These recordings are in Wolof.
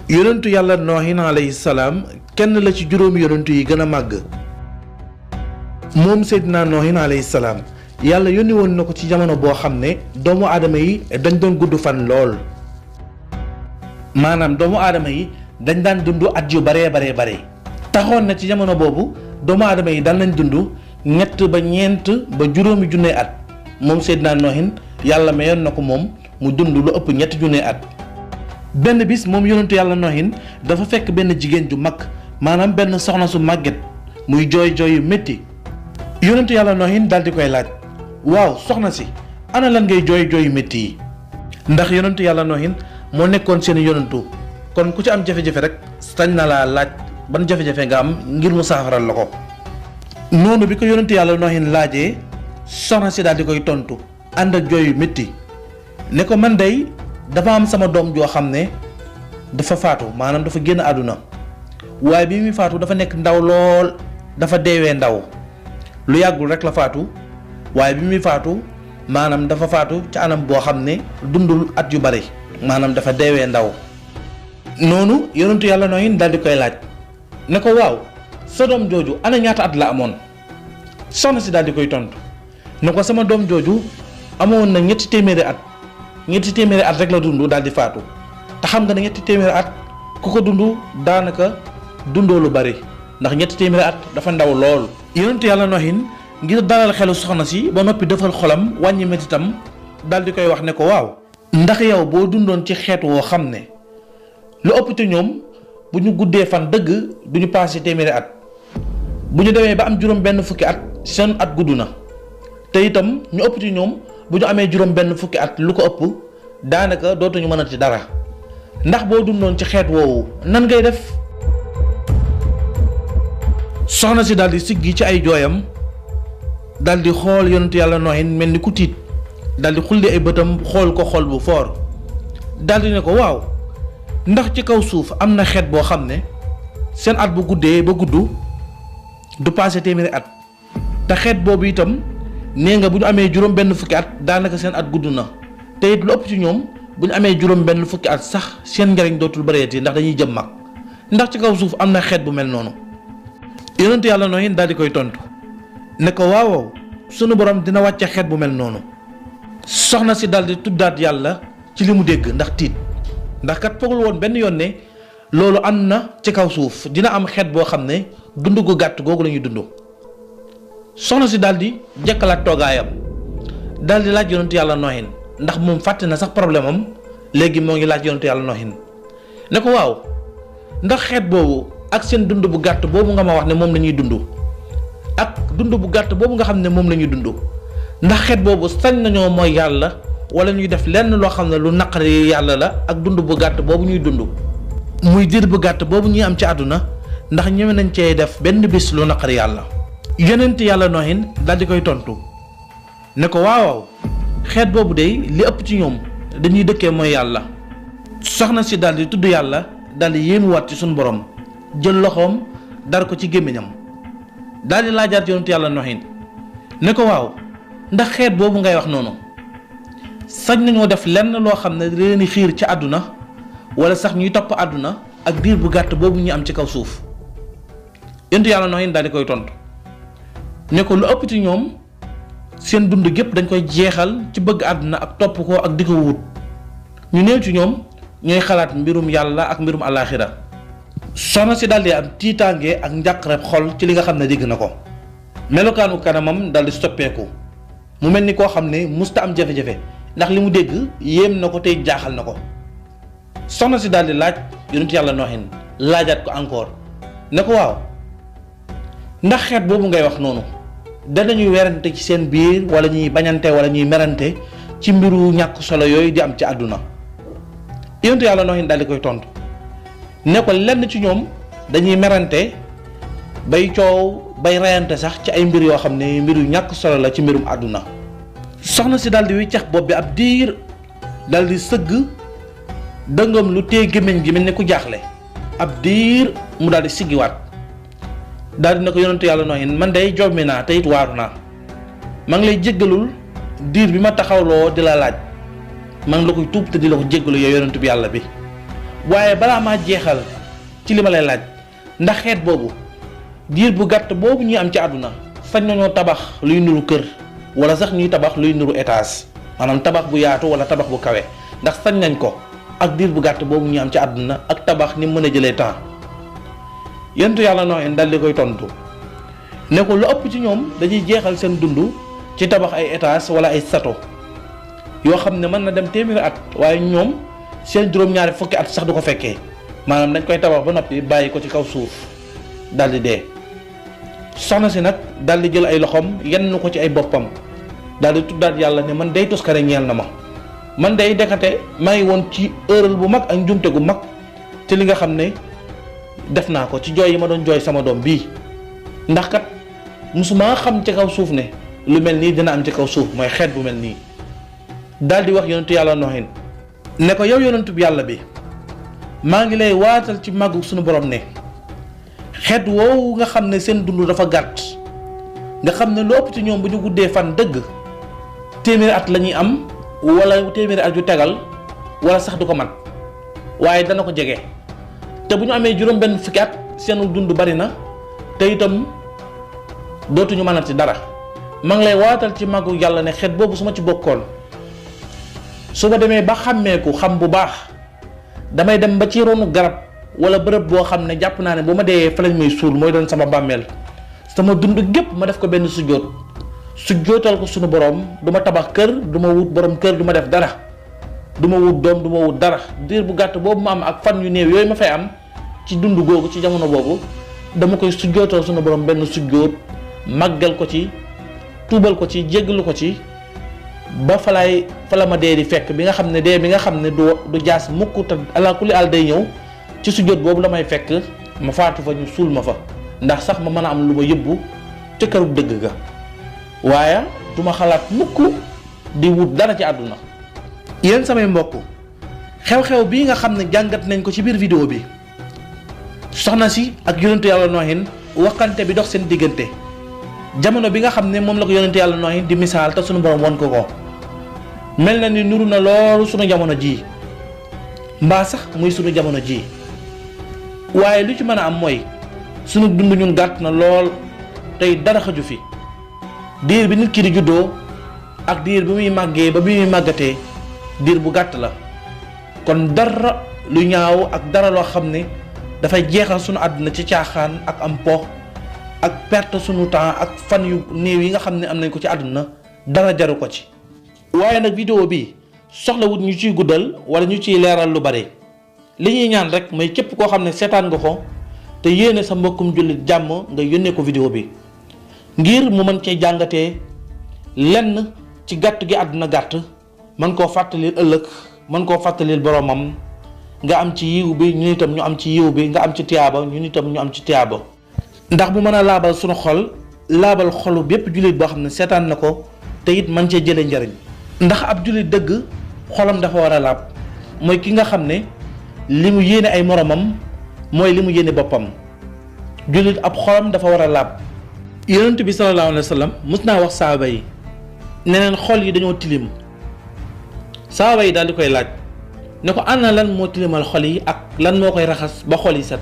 yonentu yàlla noohin alayhi salaam kenn la ci juróomi yonentu yi gën a màgg. moom Seydina noohin alayhi salaam yàlla yónni woon na ko ci jamono boo xam ne doomu aadama yi dañ doon gudd fan lool. maanaam doomu aadama yi dañ daan dund at yu bare. taxoon na ci jamono boobu doomu aadama yi daan nañ dund ñett ba ñeent ba juróomi junne at moom Seydina noohin yàlla mayoon na ko moom mu dund lu ëpp ñetti junne at. benn bis moom yonentu yàlla noohin dafa fekk benn jigéen ju mag maanaam benn soxna su màgget muy jooy yu métti. yonentu yàlla noohin daal di koy laaj, waaw soxna si ana lan ngay jooy yu métti yi. ndax yonentu yàlla noohin moo nekkoon seen yonentu kon ku ci am jafe-jafe rek sañ na laa laaj ban jafe-jafe nga am ngir mu saafaral la ko. noonu bi ko yonentu yàlla noohin laajee soxna si daal di koy tontu ànd ak jooy yu métti ne ko man day dafa am sama doom joo xam ne dafa faatu maanaam dafa génn àdduna waaye bi muy faatu dafa nekk ndaw lool dafa deewee ndaw lu yàggul rek la faatu waaye bi muy faatu maanaam dafa faatu ci anam boo xam ne dundul at yu bari maanaam dafa deewee ndaw. noonu yonentu yàlla noohin daal di koy laaj ne ko waaw sa doom jooju ana ñaata at la amoon. soxna si daal di koy tontu ne ko sama doom jooju amoon na ñetti téeméeri at rek la dund daal di faatu te xam nga ne ñetti téeméeri at ku ko dund daanaka dundoo lu bari ndax ñetti téeméeri at dafa ndaw lool. yonentu yàlla noohin ngir dalal xelu soxna si ba noppi defal xolam wàññi mettitam daal di koy wax ne ko waaw ndax yow boo dundoon ci xeet woo xam ne lu ëpp ci ñoom bu ñu guddee fan dëgg du ñu passé téeméeri at bu ñu demee ba am juróom benn fukki at seen at gudd na te itam ñu ëpp ci ñoom bu ñu amee juróom benn fukki at lu ko ëpp daanaka dootuñu mën a ci dara ndax boo dundoon ci xeet woowu nan ngay def. soxna si daal di siggi ci ay jooyam daal di xool yonentu yàlla noohin mel ni ku tiit daal di xulli ay bëtam xool ko xool bu foor daal di ne ko waaw ndax ci kaw suuf am na xeet boo xam ne seen at bu guddee ba gudd du passé téeméeri at te xeet boobu itam nee nga bu ñu amee juróom benn fukki at daanaka seen at gudd na te it lu ëpp ci ñoom bu ñu amee juróom benn fukki at sax seen njariñ dootul bëreeti ndax dañuy jëm mag ndax ci kaw suuf am na xeet bu mel noonu. yonentu yàlla noohin daal di koy tontu ne ko waaw sunu borom dina wàcce xeet bu mel noonu. soxna si daal di tuddaat yàlla ci li mu dégg ndax tiit ndax kat foogul woon benn yoon ne loolu am na ci kaw suuf dina am xeet boo xam ne dund gu gàtt googu la ñuy dund. soxna si daal di jëkkalaat toogaayam daal di laaj yonentu yàlla noohin ndax moom fàtte na sax problème am léegi moo ngi laaj yonentu yàlla noohin ne ko waaw ndax xeet boobu ak seen dund bu gàtt boobu nga ma wax ne moom la ñuy dund ak dund bu gàtt boobu nga xam ne moom la ñuy dund ndax xeet boobu sañ nañoo mooy yàlla wala ñuy def lenn loo xam ne lu naqari yàlla la ak dund bu gàtt boobu ñuy dund muy diir bu gàtt boobu ñuy am ci àdduna ndax ñeme nañ cee def benn bis lu naqari yàlla. yonent yàlla noohin daal di koy tontu ne ko waaw xeet boobu de li ëpp ci ñoom dañuy dëkkee mooy yàlla. soxna si daal di tudd yàlla daal di yéemuwaat ci suñu borom jël loxoom dar ko ci gémmiñam daal di laajaat yonent yàlla noohin ne ko waaw ndax xeet boobu ngay wax noonu sañ nañoo def lenn loo xam ne leen xiir ci àdduna wala sax ñuy topp àdduna ak diir bu gàtt boobu ñu am ci kaw suuf. yonent yàlla noohin daal di koy tontu ne ko lu ëpp ci ñoom seen dund gépp dañ koy jeexal ci bëgg àdduna ak topp ko ak di ko wut ñu néew ci ñoom ñooy xalaat mbirum yàlla ak mbirum alaaxira. soxna si daal di am tiitaange ak njàqareb xol ci li nga xam ne dégg na ko melokaanu kanamam daal di soppeeku mu mel ni koo xam ne musta am jafe-jafe ndax li mu dégg yéem na ko tey jaaxal na ko. soxna si daal di laaj yonent yàlla noohin laajaat ko encore ne ko waaw ndax xeet boobu ngay wax noonu danañuy werante ci seen biir wala ñuy bañante wala ñuy merante ci mbiru ñàkk solo yooyu di am ci àdduna. yonent yàlla noohin daal di koy tontu ne ko lenn ci ñoom dañuy merante bay coow bay reyante sax ci ay mbir yoo xam ne mbir yu ñàkk solo la ci mbirum àdduna. soxna si daal di wiccax bopp bi ab diir daal di sëgg dëngam lu téye gémmiñ gi mel ni ku jaaxle ab diir mu daal di siggiwaat daal di ne ko yonentu yàlla noohin man day jommi naa te it waaru naa maa ngi lay jéggalul diir bi ma taxawloo di la laaj maa ngi la koy tuub te di la ko jéggalu yow yonentu bi yàlla bi waaye balaa maa jeexal ci li ma lay laaj ndax xeet boobu diir bu gàtt boobu ñuy am ci àdduna sañ nañoo tabax luy nuru kër wala sax ñuy tabax luy nuru étage maanaam tabax bu yaatu wala tabax bu kawe ndax sañ nañ ko ak diir bu gàtt boobu ñuy am ci àdduna ak tabax ni mën a jëlee temps yentu yàlla Noohin dal di koy tontu ne ko lu ëpp ci ñoom dañuy jeexal seen dund ci tabax ay étage wala ay château yoo xam ne mën na dem téeméeri at waaye ñoom seen juróom-ñaari fukki at sax du ko fekkee maanaam dañ koy tabax ba noppi bàyyi ko ci kaw suuf dal di dee. soxna si nag dal di jël ay loxoom yenn ko ci ay boppam dal di tuddaat yàlla ne man day toskare ñeel na ma man day dekate maa ngi woon ci erreur bu mag ak njumte gu mag ci li nga xam ne def naa ko ci jooy yi ma doon jooy sama doom bii ndax kat musuma xam ci kaw suuf ne lu mel nii dina am ci kaw suuf mooy xeet bu mel nii. daal di wax yonentu yàlla Noohin ne ko yow yonentu yàlla bi maa ngi lay waatal ci màggu suñu borom ne xeet woowu nga xam ne seen dund dafa gàtt nga xam ne lu ëpp ci ñoom bu ñu guddee fan dëgg téeméeri at la ñuy am wala téeméeri at yu tegal wala sax du ko mat waaye dana ko jege te bu ñu amee juróom benn fukki at seenu dund bari na te itam dootuñu mënat ci dara maa ngi lay waatal ci màggu yàlla ne xeet boobu su ma ci bokkoon su ma demee ba xàmmeeku xam bu baax damay dem ba ci ronu garab wala bërëb boo xam ne jàpp naa ne bu ma dee fa lañ may suul mooy doon sama bàmmeel sama dund gépp ma def ko benn sujjóotal ko sunu borom du ma tabax kër du ma wut borom kër du ma def dara du ma wut doom du ma wut dara diir bu gàtt boobu ma am ak fan yu néew yooyu ma fay am ci dund googu ci jamono boobu dama koy sujjóotal sunu borom benn sujjóot màggal ko ci tuubal ko ci jéggalu ko ci ba fa la ma dee di fekk bi nga xam ne dee bi nga xam ne du jaas mukk te ala kulli àll day ñëw ci sujjóot boobu la may fekk ma faatu fa ñu suul ma fa ndax sax ma mën a am lu ma yëbbu te kërug dëgg ga waaye du ma xalaat mukk di wut dara ci àdduna. yéen samay mbokk xew-xew bii nga xam ne jàngat nañ ko ci biir vidéo bi soxna si ak yonentu yàlla Noohin waxante bi dox seen diggante jamono bi nga xam ne moom la ko yonentu yàlla Noohin di misaal te sunu borom won ko ko mel na ni nuru na loolu sunu jamono ji mbaa sax muy sunu jamono ji waaye lu ci mën a am mooy sunu dund ñun gàtt na lool tey dara xaju fi diir bi nit ki di juddoo ak diir bi muy màggee ba bi muy màggatee diir bu gàtt la kon dara lu ñaaw ak dara loo xam ne dafay jeexal sunu àdduna ci caaxaan ak am po ak perte sunu temps ak fan yu néew yi nga xam ne am nañ ko ci àdduna dara jaru ko ci. waaye nag vidéo bi soxlawut ñu ciy guddal wala ñu ciy leeral lu bari li ñuy ñaan rek mooy képp koo xam ne seetaan nga ko te yéene sa mbokkum jullit jàmm nga yónnee ko vidéo bi ngir mu mën cee jàngatee lenn ci gàtt gi àdduna gàtt mën koo fàttalil ëllëg mën koo fàttalil boromam nga am ci yiw bi ñun itam ñu am ci yiw bi nga am ci tiyaaba ñun itam ñu am ci tiyaaba ndax bu mën a laabal sunu xol laabal xolu bépp jullit boo xam ne seetaan na ko te it mën cee jëlee njariñ ndax ab jullit dëgg xolam dafa war a laab mooy ki nga xam ne li mu yéene ay moromam mooy li mu yéene boppam jullit ab xolam dafa war a laab. yonent bi sallallahu alayhi wa sallam mës naa wax saaba yi ne leen xol yi dañoo tilim saaba yi daal di koy laaj ne ko ana lan moo tilimal xol yi ak lan moo koy raxas ba xol yi set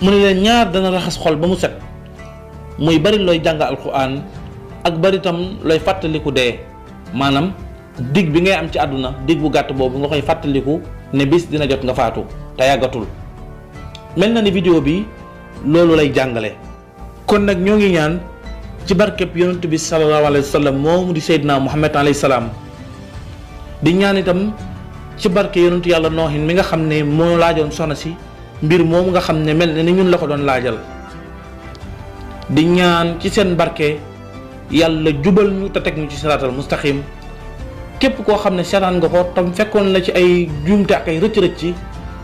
mu ne leen ñaar dana raxas xol ba mu set muy bari looy jàng alquran ak bari tam looy fàttaliku dee maanaam dig bi ngay am ci àdduna dig bu gàtt boobu nga koy fàttaliku ne bis dina jot nga faatu te yàggatul mel na ni vidéo bi loolu lay jàngale. kon nag ñoo ngi ñaan ci barkeb yonent bi sallallahu alayhi wa sallam moomu di Seydina Muhammad alayhi salaam di ñaan itam ci barke yonentu yàlla Noohin mi nga xam ne moo laajoon soxna si mbir moomu nga xam ne mel na ni ñun la ko doon laajal di ñaan ci seen barke yàlla jubal ñu te teg ñu ci siraatal mustaqim képp koo xam ne seetaan nga ko tam fekkoon la ci ay juumte ak ay rëcc-rëcc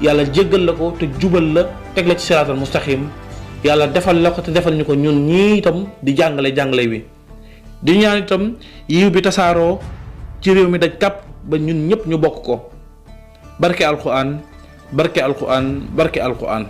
yàlla jéggal la ko te jubal la teg la ci siraatal mustaqim yàlla defal la ko te defal ñu ko ñun ñii itam di jàngale wi di ñaan itam yiw bi tasaaroo ci réew mi daj kàpp ba ñun ñëpp ñu bokk ko barke alquran barke alquran barke alquran